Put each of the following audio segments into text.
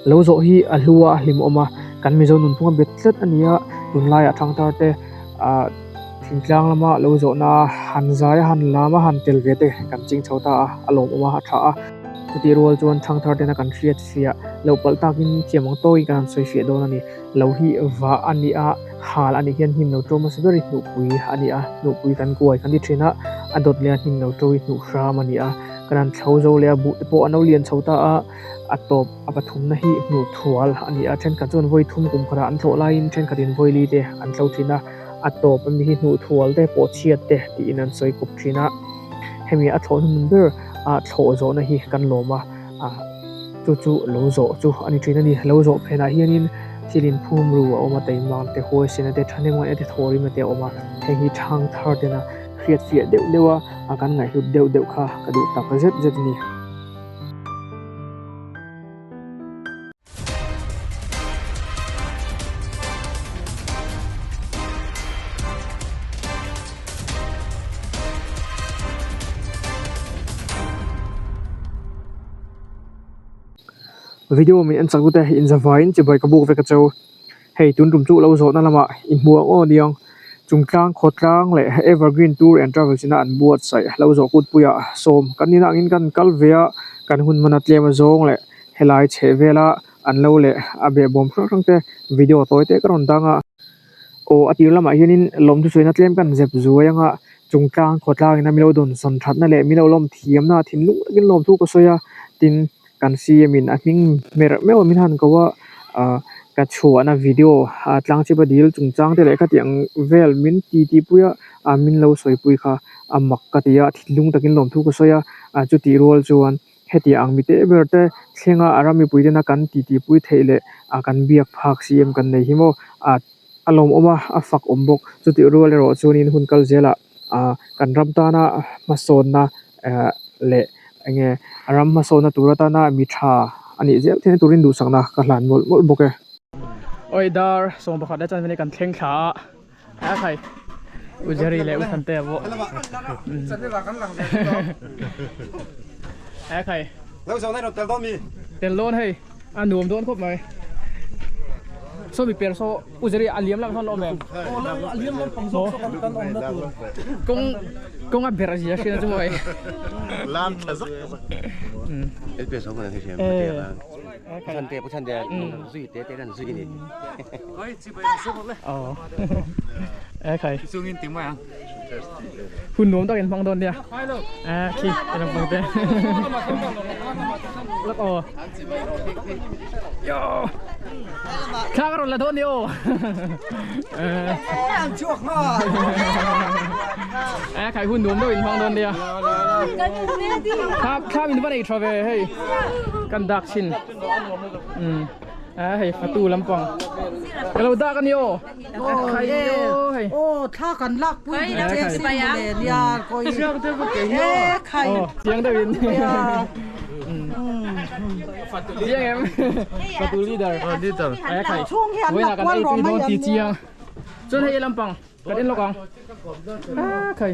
Lo zawh hi a hlu a, a hlimawm a, kan Mizo nunphung a bet tlat a ni a, tunlaiah thangthar te ah thingtlang lama lo zawhna han zai a, han lam a, han tel ve te kan ching chho ta a, a lawmawm a, a tha a. Chutih rual chuan thangthar tena kan hriat fiah loh palh takin thiam ang tawkin kan han sawi fiah dawn a ni. Lo hi vah a ni a, hal a nih hian hnim lo to hmasa ber hi hnuhpui a ni a, hnuhpui kan kuai kan ti thin a, a dawt leh a hnim lo to hi hnuh hram a ni a, kan han thlo zo leh a, buh te pawh a no lian chho ta a, a tawp a pathumna hi hnuh thual a ni a, thenkhat chuan vawi thum kum khatah an thlawh laiin thenkhatin vawi li te an thlo thin a, a tawp ami hi hnuh thual te pawh chhiat te tiin an sawi kawp thin a, hemi a thlawh hnun ber a thlawh zawhna hi kan lawm a. Ah chu chu lo zawh chu a ni thin a ni. Lo zawh phenah hianin thil inphum ru a awm a, taimang te, huaisena te, thahnemngaihna te, thawhrimna te a awm a. Heng hi thang thar tena hriat fiah deuh deuh a, a kan ngaihhlut deuh deuh kha ka duh tak zet zet a ni. Video min en chak lut e inzavaiin chibai ka buk vek a cheu hei tun tum chu lo zawhna lamah i hmu ang aw niang chungtlang khawtlang leh evergreen tour and travels ina an buatsaih lo zawh kutpuiah sawm kan nihna angin kan kal ve a kan hun hman a tlem a zawng leh helai chheh vela an lo leh a behbawm hrang hrang te video tawi te ka rawn dang a. Aw a tir lamah hianin lawmthu sawiina tlem kan zep zuai anga chungtlang khawtlang ina milo dawn sawn thatna leh milo lawm thiamna thinlung takin lawmthu ka sawi a tin kan CM in a hming hmer meuh a min han ko a ah ka chhuahna video ah tlang chhipa dil chungchang te leh khatiang vel min ti tih pui a ah min lo sawi pui kha a mak ka ti a thinlung takin lawmthu ka sawi a ah chutih rual chuan. Heti ang mite ber te thlenga a ram mipui tena kan titi pui theih leh a kan biak phak si em kan nei hi maw a a lawmawm a a fak awm bawk chutih rual erawh chuanin hun kal zelah ah kan ram tana hmasawnna eh leh enge a ram hmasawnna tur atana mi tha a nih zel theihna turin duhsakna ka hlan mawlh mawlh bawk e. Awi dar 11 leh chuan kan thleng thla a. A khai U Jerry leh U Thantea pawh A khai Lo zo nai tel dawn mi Tel dawn hei a nuam dawn khawp mai Saw mi per saw U Jerry a liam lam sawn awm em A liam lam pang zawk saw kan awm na tur Kawng kawng a ber zia hriat chu mawi Lam tha zak zak LPS ho kan hriam Pu Thante Pu Thante zui te te kan zui ni. Aw. E khai. Chungin ti mai ang. Hun nuam takin hmang dawn nia. E khi lam pang te. Lak aw. Yo. Thla ka rawn la dawn ni aw. An chhuak nga. E khai hun nuam deuh in hmang dawn nia. Thla thla min va nei tha ve hei. Kan dak chin. Um. A hei fatu lampang. Ka lo dak ani aw. Khai aw hei. Aw thla kan lak pui duh che sin mawle nia koi. E khai. Aw chiang deuh in. Chiang em. Fatu leader. Leader. E khai. Chhung hi an Vawiinah la kan kual ei rawh tui mai dawn an ti nia. chiang. Chuan hei lampang kan en lawk ang. A khai.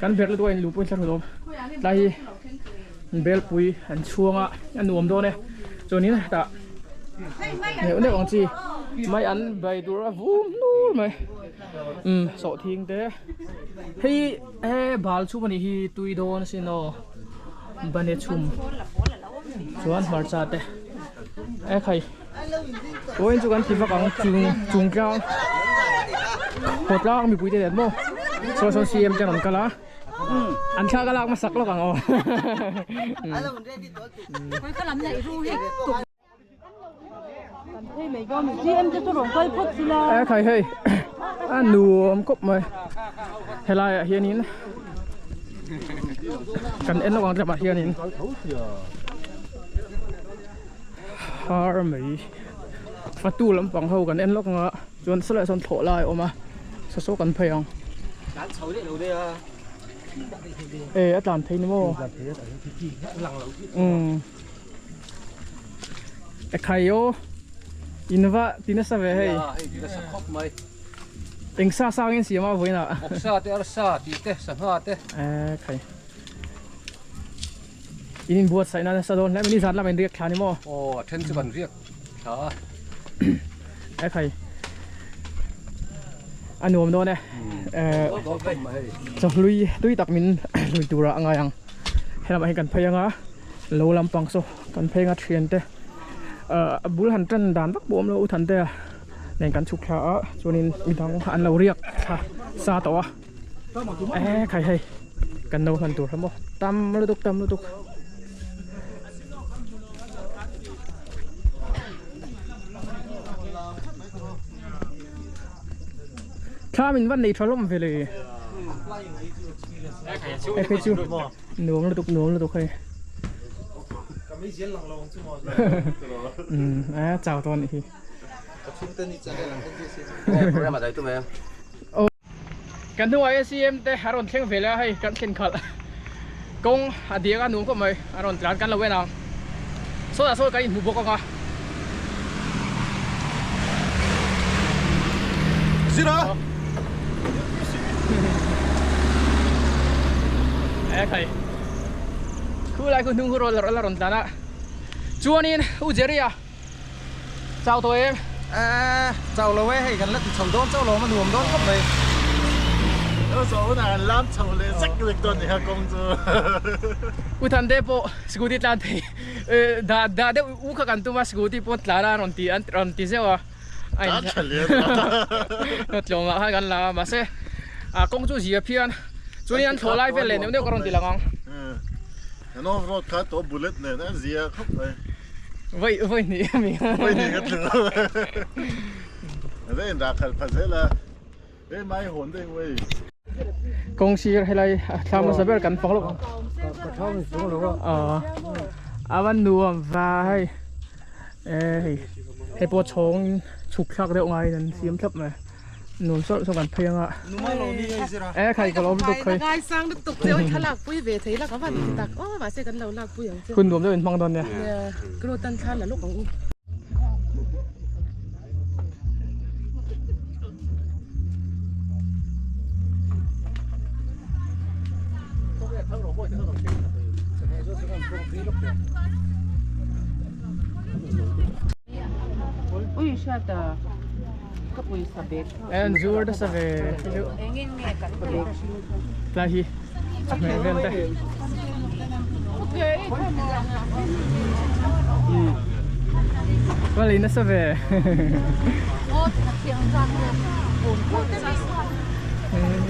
Kan ber lutuk a in luhpui thla hlawm tlai hi belpui an chhuang a a nuam dawn e chuanin hetah neuh neuh ang chi mai an bai tur a vum hnur mai umm sawhthing te hei he bal chhum anih hi tui dawn asin aw bane chhum chuan hmarcha te e khai vawiin chu kan ti vak ang chung chung tlang khaw tlang mipui te nen maw saw sawn CM te an rawn kal a an thla ka lak hmasak lawk ang aw. E khai hei a nuam khawp mai helai ah hianin kan en lawk ang tlem ah hianin har mai fatu lampang ho kan en lawk ang a chuan sawlai ah sawn thlawh lai a awm a saw saw kan phei ang e a tlan thei ni maw umm. E khai aw in va ti nasa ve hei. Nia hei ti nasa khawp mai. Eng sa sang in siam a vawiin ah. Vawksa te arsa tih te sangha te. E khai. In inbuatsaih na nasa dawn hle mai ni zan lamah in riak thla ni maw? Aw a then chu kan riak thla a. E khai a nuam dawn e. Chawhlui tui tak min hlui turah a ngai ang. Helamah hian kan phei anga lo lampang saw kan phei anga thiante a bul han tan dan vak pawh awm lo u Thante a nen kan chhuk thla a chuanin midang an lo riak thla sa tawh a. E khai hei kan no hman tur kha maw tam lutuk tam lutuk thlam in van nei tha hlawm ve le e phei chu nuam lutuk nuam lutuk hei a chau tawh a nih hi Kan hnungah hian CM te a rawn thleng ve leh a hei kan thlen khalh kawng a diak a nuam khawp mai a rawn tlan kan lo en ang sawtah sawn kan inhmu bawk ang a. Zira! E khai khu lai khu hnung khu rawn la rawn tlan a chuanin u Jerry-a Chau tawh em? Eeh, chau lo e, hei kan la ti chho dawn chauh lo a nuam dawn khawp mai. Lo zawh hunah kan lam chho leh zek zek dawn ni kha kawng chu. U Thante pawh scooty tlan thei dah dah deuh u kha kan tum a scooty pawh tlan a rawn ti an rawn ti zeuh a. Tlan tha lian a. Tlawmah khan kan la a mahse a kawng chu zia phian chuanin an thlawh lai vel leh neuh neuh ka rawn ti lang ang. An off road kha tawh bullet nen a zia khawp mai. Voi voi hnih a mi. Voi hnih ka tlu. Ava in dah khalh pha zel a. Ei mai hawn deuh wei. Kawng sir helai a thla hmasa ber kan fang lawk ang. A va nuam va hei. E hei hei pawh chhawng chhuk thlak deuh ngaiin an siam thlap mai. Nuam sawrh sawrh kan phei anga. E khai ka lo lutuk khai. Ngai sang lutuk che oi thla lak pui ve thei la ka van ti tak aw mahse kan lo lak pui ang che. Hun nuam deuh in hmang dawn nia. Nia kro tan thla la lawk ang u. Ui hriat a ka pawisa bag En zur nasa ve tlai hi a hmeh vel te ka lei nasa ve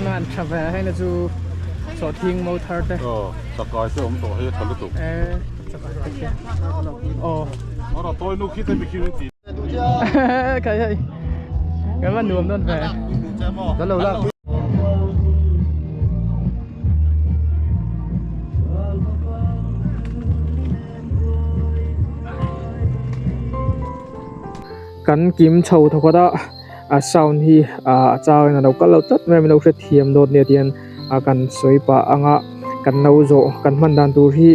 nan tha ve hei na chu sawhthing mo thar te aw chakai te awm tawh hei a tha lutuk Khai hei Kan va nuam dawn ve Kan kim chho thawkhat a a sound hi a changin a lo kal lo tlat mai a min lo hrethiam dawt nia tihian kan sawi pah anga kan lo zawh kan hman dan tur hi.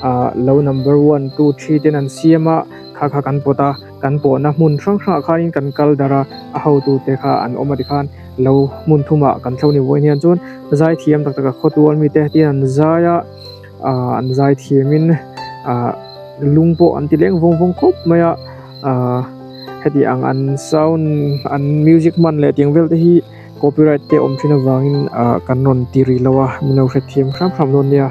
ah lo number one two three ten an siam a kha kha kan pawt a kan pawhna hmun hrang hrangah khanin kan kal darh a a hotu te kha an awm a tikhan lo hmun thumah kan thlo ni vawiin hian chuan zai thiam tak tak a khawtual mite tin an zai a ah an zai thiamin ah lung pawh an ti leng vawng vawng khawp mai a ah heti ang an sound an music hman leh tiang vel te hi copyright te awm thin avangin ah kan rawn ti rih lo a min lo hrethiam hram hram dawn nia.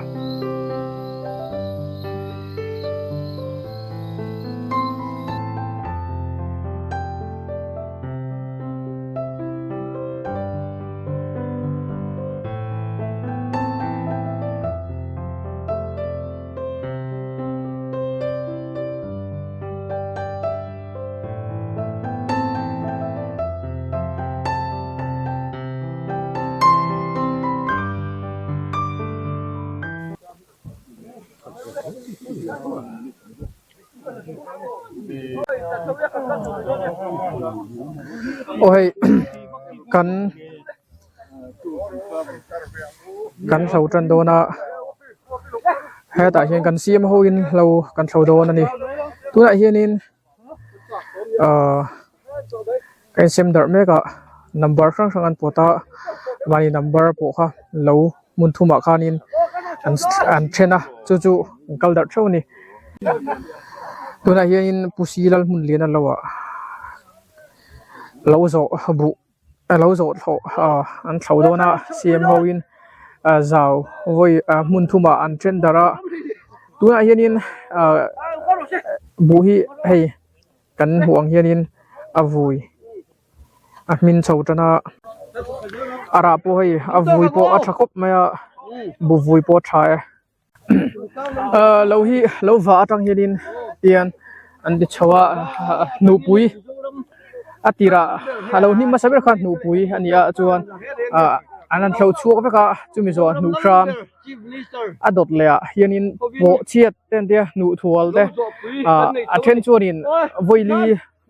Aw hei kan kan hlo tan dawn a hetah hian kan siam ho in hlo kan thlo dawn a ni tunah hianin ahh ka insem darh mek a number hrang hrang an pawt a mahni number pawh kha lo hmun thumah khanin an an then a chu chu an kal darh theuh a ni tunah hianin pu si lal hmun lian a lo ah lo zawh buh a lo zawh thlawh ah an thlo dawn a C M ho in ah zau vawi ah hmun thum ah an then darh a tunah hianin ah buh hi hei kan hmuh ang hianin a vui a hmin chho tan a a rah pawh hei a vui pawh a tha khawp mai a buh vui pawh a tha e. Ahh lo hi lo vah atang hianin tian an ti chho a hnuhpui a tirah a lo hnim hmasa ber khan hnuhpui a ni a chuan ah an han thlo chhuak vek a chumi zawh ah hnuh hram a dawt leh ah hianin pawh chhiat te an tia hnuh thual te ah a then chuanin vawili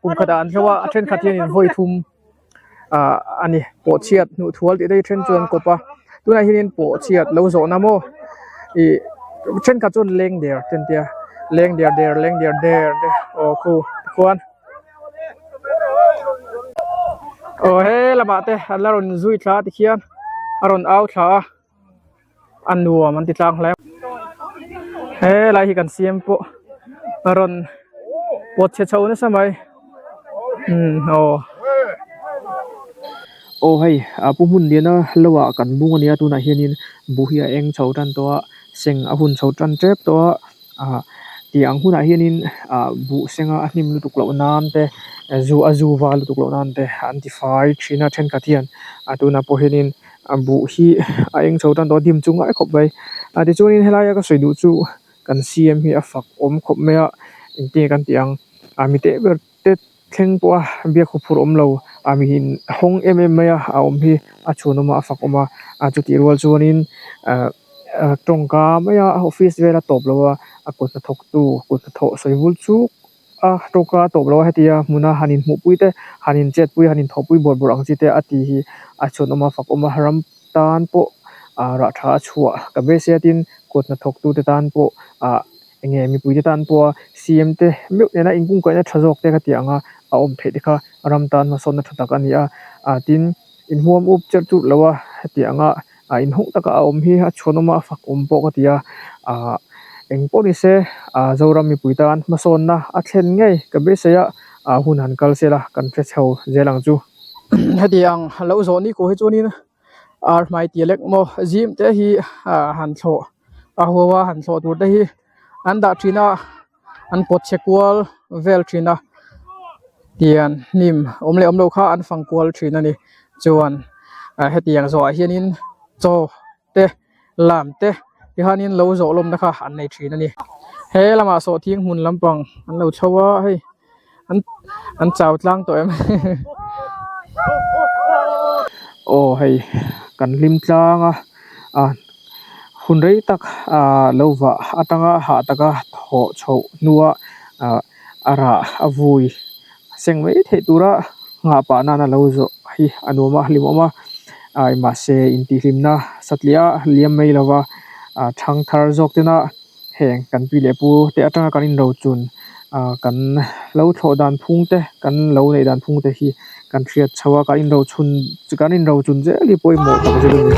kum khatah an hlo a a thenkhat hianin vawi thum ah a ni pawh chhiat hnuh thual tih te hi then chuan an kawp a tunah hianin pawh chhiat lo zawhna maw ih thenkhat chuan leng der te an tia leng der der leng der der te aw khu tikhuan aw he lamah te an la rawn zui thla tikhian a rawn au thla a. A nuam an ti tlang hle helai hi kan siam pawh a rawn pawt chhe chho nasa mai umm aw aw hei a pu hmun liana lo ah kan bung ania tunah hianin buh hi a eng chho tan tawh a seng a hun chho tan tep tawh a ah tih ang hunah hianin ah buh senga a hnim lutuk loh nan te zu a zu val lutuk loh nan te an ti fai thin a thenkhat hian a tunah pawh hianin a buh hi a eng chho tan tawh a dim chu ngai khawp mai a tichuanin helaia ka sawi duh chu kan C M hi a fak awm khawp mai a engtin nge kan tih ang a mi teh ber te thleng pawh a biak huphurh awm lo a mi in hawng em em mai a a awm hi a chhun awm a a fak awm a a chutih rual chuanin ah ah tawngka mai a office vel a tawp lo a a kut hnathawk tu kut hnathawh sawi vul chuk a tawngka a tawp lo a hetia hmuna han inhmuhpui te han inchetpui han inthawhpui bawrh bawrh ang chi te a ti hi a chhun awm a fak awm a ram tan pawh ah rah tha a chhuah ka beisei a tin kut hnathawk tu te tan pawh ah eng nge mipui te tan pawha C M te meuh nena inkungkaihna tha zawk te ka tih ang a a awm theih te kha ram tan hmasawnna tha tak a ni a ah tin inhmuam up cherh churh lo a heti anga ah inhawng taka a awm hi a chhuanawm a a fak awm pawh ka ti a ah eng pawh ni se ah Zoram mipui tan hmasawnna a thlen ngei ka beisei a ah hun han kal sela kan hre chho zel ang chu. Heti ang lo zawh ni ko hi chuanin ar hmai tia lek maw zim te hi ah han thlawh a huau a han thlawh tur te hi an dah thin a an pawt chhe kual vel thin a tian hnim awm leh awm lo kha an fang kual thin a ni chuan ah hetiang zawhah hianin chaw te lam te tihianin lo zawh lawmna kha an nei thin a ni he lamah sawhthing hmun lampang an lo chho a hei an an chau tlang tawh em aw hei kan hlim tlang a ah hun rei tak ah lo vah atanga hah taka thawh chhoh hnua ah a rah a vui seng mai theih tura nghah pah nana lo zawh hi a nuam a hlimawm a ah mahse intihhlimna satliah a liam mai lova ah thangthar zawk tena heng kan pi leh pu te atanga kan inrochun ah kan lo thlawh dan phung te kan lo neih dan phung te hi kan hriat chho a kan inrochun kan inrochun zel hi pawimawh tak zet a ni.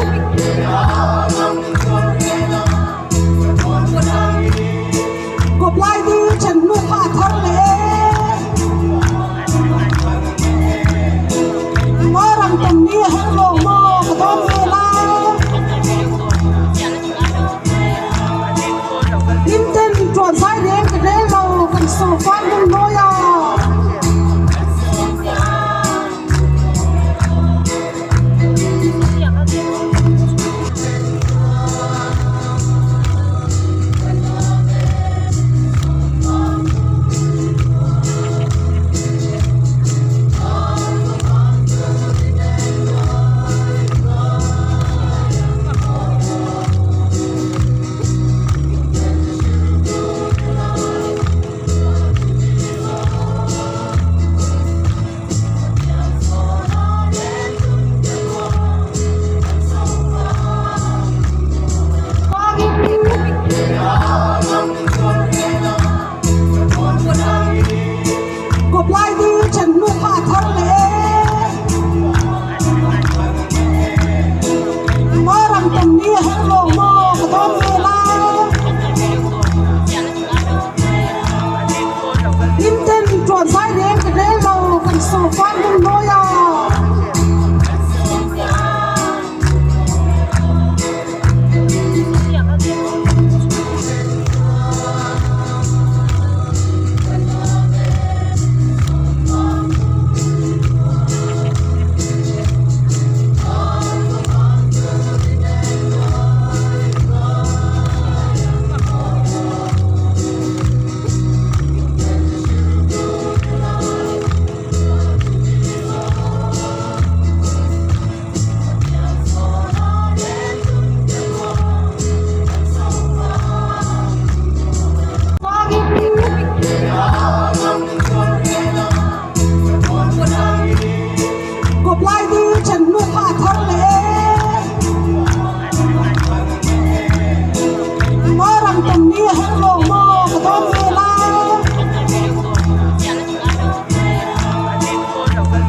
her lawng maw ka dawn ve la.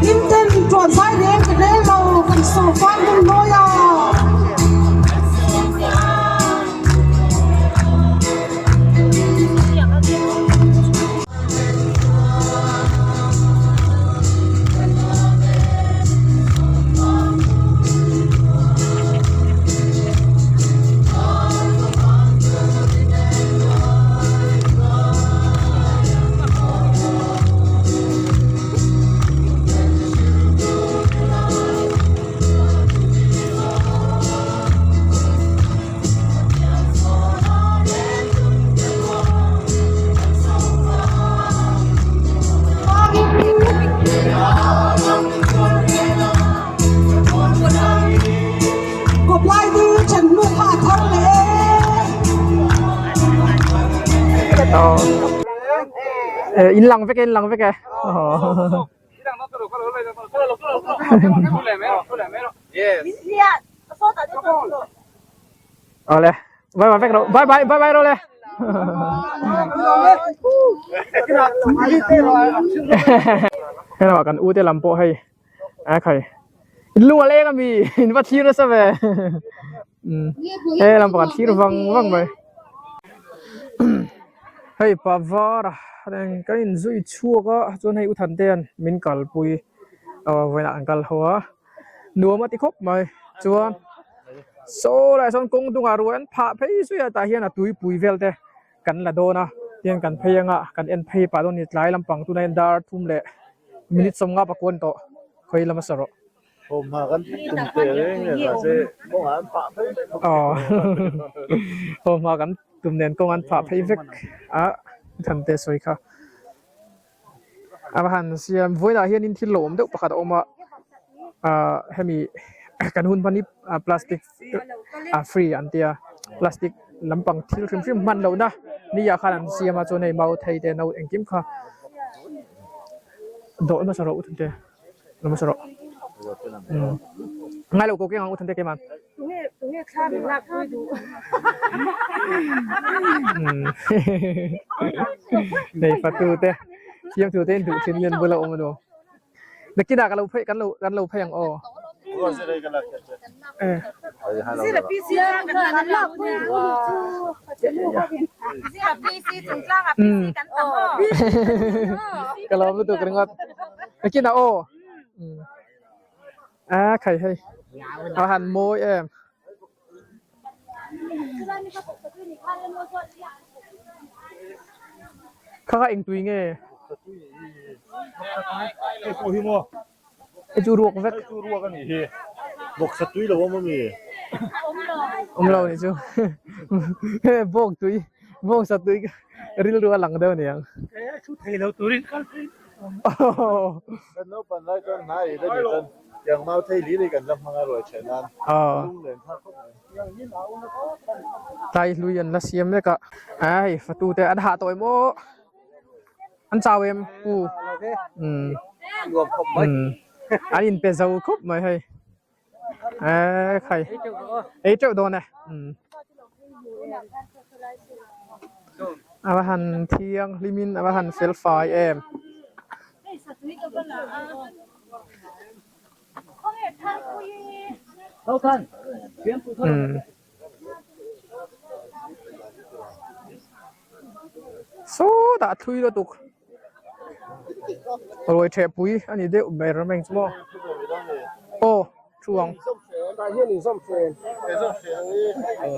Hlimten tuan zai reng ka rel lo kan sawrkar lunglawi ah. Kawplai ding chen hnu kha a thar leh e. In lang vek e, in lang vek e. Awle bye bye vek rawh bye bye bye bye rawh le hello kan u te lam pawh hei a khai in lung a leng ami in va thlir nasa ve he lam pawh kan thlir vang vang mai hei pa var a kan inzui chhuak a chuan hei u Thantea'n min kalpui vawiinah an kal ho a. Nuam a ti khawp mai chuan saw lai sawn kawng dungah ruai an phah phei zui a tah hian a tuipui vel te kan la dawn a tihian kan phei anga kan en phei pah dawn a ni tlai lampang tunah hian dar thum leh minute sawmnga pakua an tawh khawi lama sa rawh. Thawmhnaw kan tum teh reng nen mahse kawngah an phah phei vek bawk aw thawmhnaw kan tum nen kawng an phah phei vek a thante sawi kha. A va han siam vawiinah hianin thil lo awm deuh pakhat a awm a ahh hemi kan hun hman hi plastic a free an tia plastic lampang thil hrim hrim hman lohna ni ah khan an siam a chuan hei mau thei te no engkim kha dawh hmasa rawh u thante dawh hmasa rawh umm ngailo ko keng ang u thante keimah. Nei fatu te thiam thu te in duh thin hian bula awm a nuam nakinah ka lo phei kan lo kan lo phei ang aw ka lawm lutuk ringawt nakinah aw. A khai hei a han mawi em. Kha kha eng tui nge? Hei pawh hi maw? Hei chu ruak vek. Hei chu ruak a nih hi. Bawksa tui lo awm ami? Awm lo nih chu. Bawk tui, bawksa tui rilru a lang deuh aniang. Hei chu thei lo turin kal phei. Kan naupan lai chuan hna ei la ni chuan tiang mau thei li li kan la hmang a ruai chhe nan lung len thar khawp mai. Tlai hlui an la siam mek a, hei fatu te an hah tawh em aw, an chau em pu an inpe zo khawp mai hei. Eee khai ei teuh dawn e a va han thianghlim in a va han fel fai em. Sawtah a thlui lutuk. Ruai theh pui a ni deuh ber mai ang chu maw aw thu ang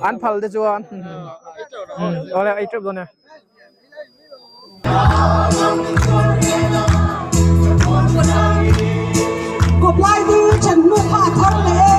an phal te chuan awle ei teuh dawn e. Kawplai ding chen hnu kha a thar leh e.